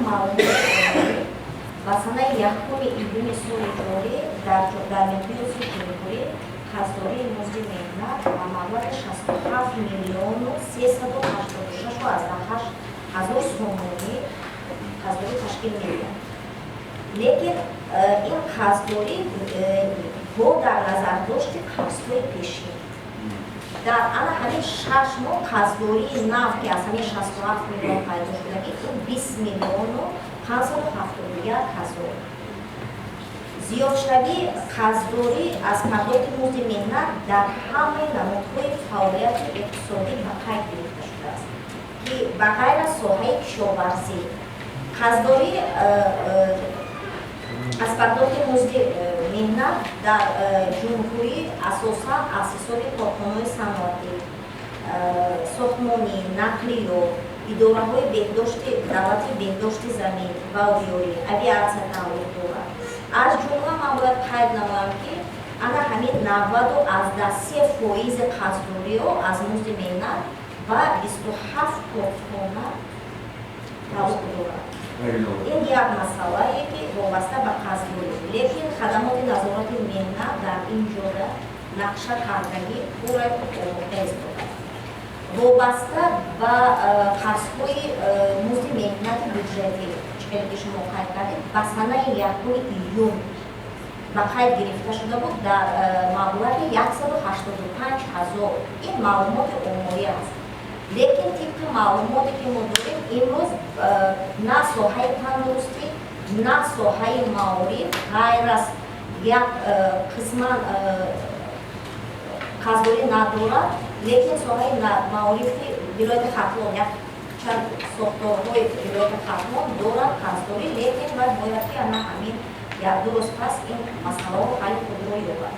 Маълумоти оморӣ ба санаи 1 июни соли ҷорӣ дар миқёси ҷумҳурӣ қарздории музди меҳнат ба маблағи 67 386,8 ҳазор сомонӣ қарздорӣ ташкил медиҳад. Лекин ин қарздорӣ бо дар назардошти қарзҳои пешин дар ана ҳамин 6 моҳ қарздории нав, ки аз ҳамин 67 миллион пайдо шудагӣ, ин 20 571 000. Зиёдшавии қарздорӣ аз пардохти музди меҳнат дар ҳамаи намудҳои фаъолияти иқтисодӣ ба қайд гирифта шудааст, ки ба ғайр аз соҳаи кишоварзӣ. Қарздорӣ аз пардохти музди меҳнат дар ҷумҳурӣ асосан аз ҳисоби корхонаҳои саноатӣ, сохтмонӣ, нақлиёт, идораҳои беҳдошти давлати, беҳдошти замин ва обиёрӣ, авиатсия тааллуқ дорад. Аз ҷумла ман бояд қайд намоям, ки ана ҳамин 90,3 фоизи қарздориҳо аз музди меҳнат ба 27 корхона тааллуқ дорад. Ин як масъалае, ки вобаста ба қарздорӣ. Лекин хадамоти назорати меҳнат дар ин ҷода нақша кардагӣ пурра омода истодааст. Вобаста ба қарзҳои музди меҳнати бюджетӣ, чӣ ки шумо қайд кардед, ба санаи 1 июн ба қайд гирифта шуда буд дар маблағи 185 ҳазор. Ин маълумоти оморӣ аст, лекин тибқи маълумоте, ки мо дорем, имрӯз на соҳаи тандурустӣ, на соҳаи маориф ғайр аз як қисман қарздорӣ надорад. Лекин соҳаи маорифи вилояти Хатлон, як чанд сохторҳои вилояти Хатлон дорад қарздорӣ, лекин вай бояд, ки ана ҳамин як ду рӯз пас ин масъалаҳо ҳалли худро ёбад.